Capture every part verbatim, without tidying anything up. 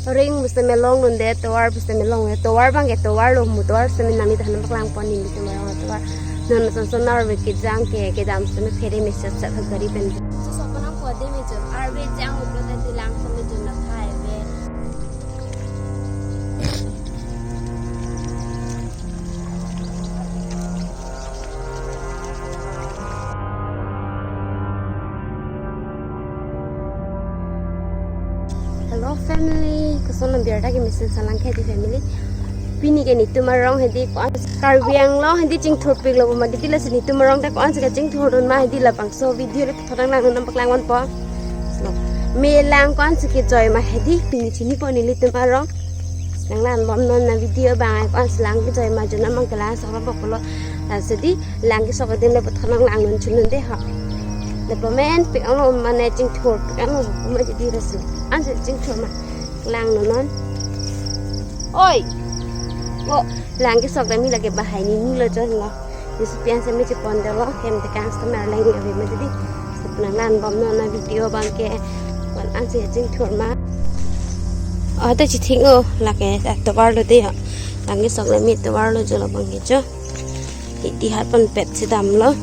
Ring pusitame longdunde, tovar pusitame longdunde, tovar abangke tovar lo, mu tovar sitame nangli ta nangpaklang pon nelitum arong atovar. Non ason ason arve kejang ke, kedam sitame phere mesen sat gari pen. Chusok nangpo dei me jo, arve janglo pulote lang sitame jun nangthai ave. Hello family, koson nang biar ta ke mesen salang ke di family. Pini ke netum arong hedi ko-an Karbi Anglong hedi chingthurpiklo ma hedi, lasi netum arong ta ko-an si kachingthurdun ma hedi labangso video le thotang lang nangpaklang ponpo. So, me lang ko-an si kejoi ma hedi pini chinipo nelitum arong. Nanglangbomnon na video abang, ko-an si lang kejoi ma, jun abang ke lang sok lo boklo. Lasi di lang kesok adim le puthot nanglangnun chunun dei ho. Development pik angno mane chingthurpik angno ma hedi lasi. Ansi chingthur ma langnunnon. Oi. Ngo lang kesok dam lake bahai ni ni lo chon ngo. Yus pian sitame chepondetlo, hem tekang sitame arleng ave ma hedi. Nanglangbomnon na video abangke. Ko-an ansi chingthur ma. Oh, ta chithing-o, lake atovar lo dei ho. Lang kesok le me tovar lo jo labang ke jo. Hedi hat ponpet si damlo.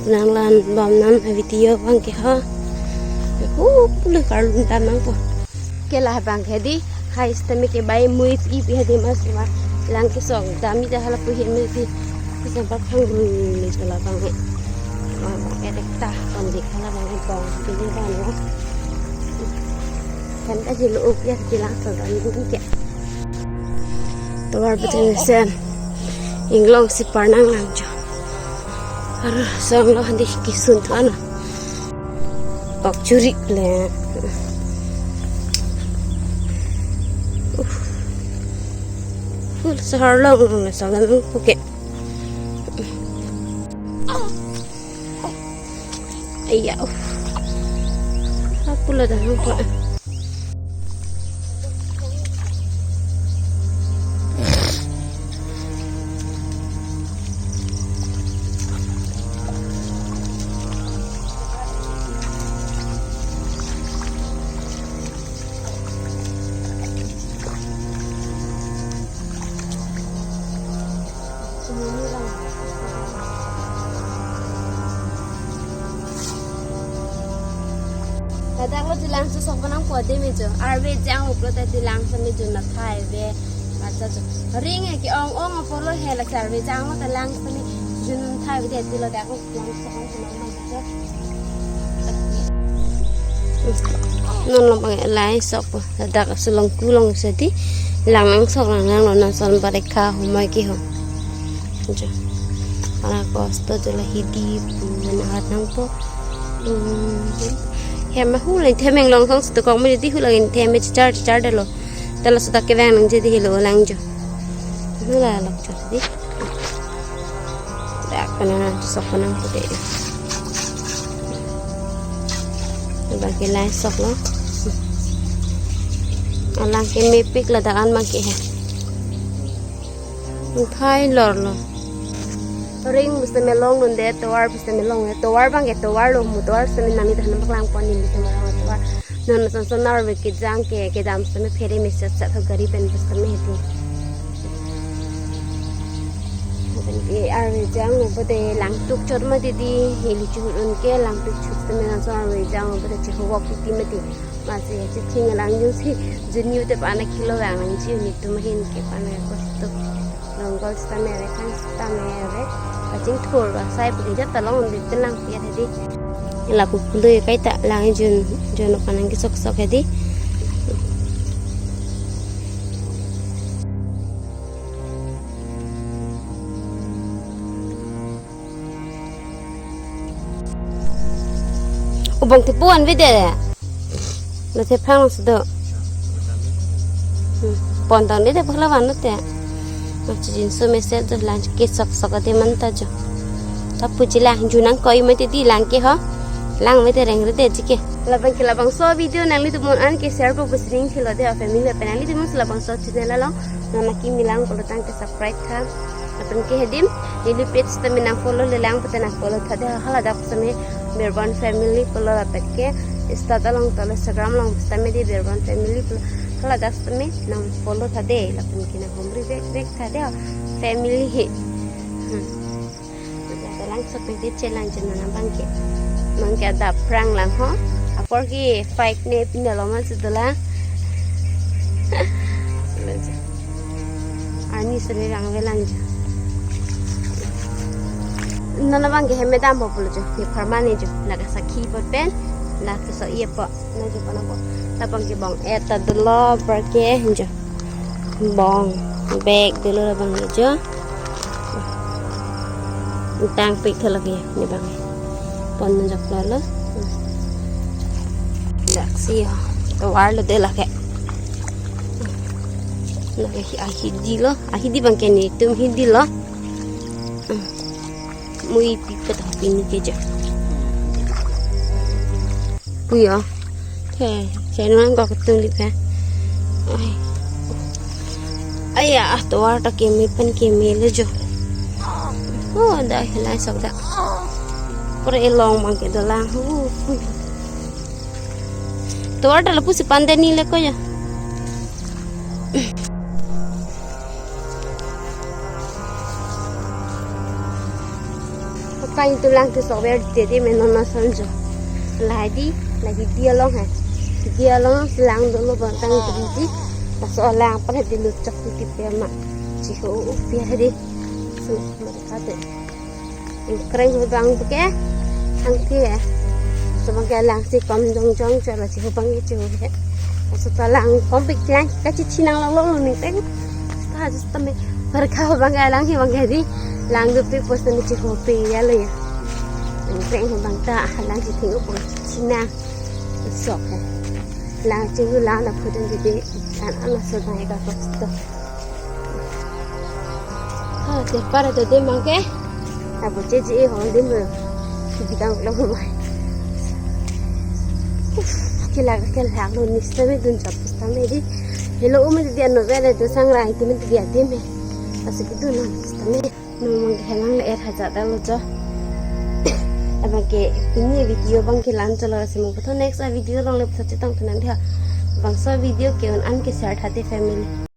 Nanglangbomnon na video abangke ho. Hu pulo karlun dam nangpo. Ke labang ke di, hai sitame ke bai mui ipi hedi mas ma. Lang kesok dam ida hala pu hin me di. Kesang pakhang rui le jo labang he. Ma abang ke dek ta kon di hala abang ke bong. Ini kan lo. Kan ka jilo up ya di lang so dam ke. Tovar pute mesen. Inglong si par nanglang jo. Aru song lo handi kisun tu ano. Tok churi le. Uh. Full sahar long long le song lo puke. Iya, uh. Apa lah dah nampak. Ladak lo jilang chusok nangpo dei me jo. Arve janglo pulote jilang sitame jun nangthai ave. Bacha jo. Ring ke ong ong apotlo he, lasi arve janglo te lang sitame jun nangthai ave dei, ti ladak lo jilang chusok nangpo dei me jo. Non lo bang lang sok po. Ladak sulong kulong seti lang nangsok lang nanglo, non son barikha humai ke ho. Jo. Ala kosto jo la hidi pu na hat nangpo. Hmm. Hem ma hu lang hem inglong song seta kong me di hu lang hem chechar chechar detlo. Tala seta kevang nangji di helo lang jo. Hu la lok jo di. Dak pen nang sok nangpo dei. Bang ke lang sok lo. Alang ke mepik ladak an bang ke he. Phai lor lo. Ring pusitame longdunde, tovar pusitame longdunde. Tovar abangke tovar lo, mu tovar sitame nangli ta nangpaklang pon nelitum arong atovar. Non ason ason arve kejang ke, kedam sitame phere mesen sat gari pen pusitame hedi. Pen ke arve janglo pulote lang tuk chot ma hedi, ili chihut un ke lang tuk chot sitame non ason arve janglo pulote chihuvok titi ma hedi. Masi chithing lang jun si jun yu te pana kilo vang nangji netum ahin ke pana kosto. Longgol sitame ave, thang sitame ave. Kachingthur ba sai pu ke jat ta long di tenang piat hedi. Lapu pului kaita lang jun, jun panang kesok sok hedi. Ubong tepu an vide. Lo te phang sudo. Hmm. Pon tang de de phala van te. Machi jin so mesen jo lang kesok sok ate man ta jo. Ta puji lang jun nangkoi ma hedi lang ke ho. Lang me te reng re de jike. Labang ke labangso video nanglitum an ke share po pusi ning thilo dei family pen nanglitum labangso channel along. Nona kimi lang pulo tangte subscribe tha. Lapen ke hedi neli page sitame nang follow le lang pute nang follow tha dei, haladak sitame Birbon Family pulo, lapen ke Insta along tole Instagram along sitame dei Birbon Family pulo. Kala das tame nang follow tha de, lapen ke nang humri vek vek tha de, family he. Hmm. Laso lang sok nang ke chelang jen nang abang ke. Abang ke adap prang lang ho. Apor ke fight ne pin dalo ma su dolang. Arni suri rang velang jen. Non abang ke hem dam po pulo jo. Ni pharmane jo. Laga sakhi po pen. La keso-i po. Na jo pana po. Labang ke bong-et ta dolo, apor ke jo. Bong bag dolo labang ke jo. Tang pik tha lagi ni bang. Pon jok lalo. Dak si ya. Tovar lo de lake. Lake hi-, ahidi lo. Ahidi abang ke netum hidi lo. Mui pi pet ha pini ke jo. Puyo. He, saya nang kok tung li pe. Ai. Aya, ah, tovar ta keme pen keme le jo. Oh, da hilai sok da. Pura elong abang ke dolang. Hu, hui. Tovar ta lapu si pande ni le ko ya. Pakai itu lang tu sok ver tete menon na sanjo. Lahai di, lahai di along hai. Di along lang dolo bantang di di. Laso lang pala di luchok di tipe ma. Chiho upi hari. So, mereka tu. Kreng ho bang ke. Hang ke. So abang ke lang si kom jong jong cho la chiho bang ke chiho he. So ta lang kom pik lang kachi chinang long long ni teng. Ta just tame. Mereka ho bang ke lang hi bang ke di. Lang dup pi pos ni chiho pi ya lo ya. Kreng ho bang ta lang si thing upang chinang. Sok he. Lang chiho lang na photon di de. Kan ana so bang ka pos to. Ha, te para to de abang ke. Abo che je ho de mo. Bidang lo mo. Kila kila lo ni sitame dun chap sitame di. Helo ume dia no vele to sang rai to me dia de me. Asi kitu no sitame. No abang ke helang le er haja ta lo jo. Abang ke pini video abang ke lan cholo si mo. Patho next a video along le patho chetong thunan dia. Bangso video ke un an ke share tha te family.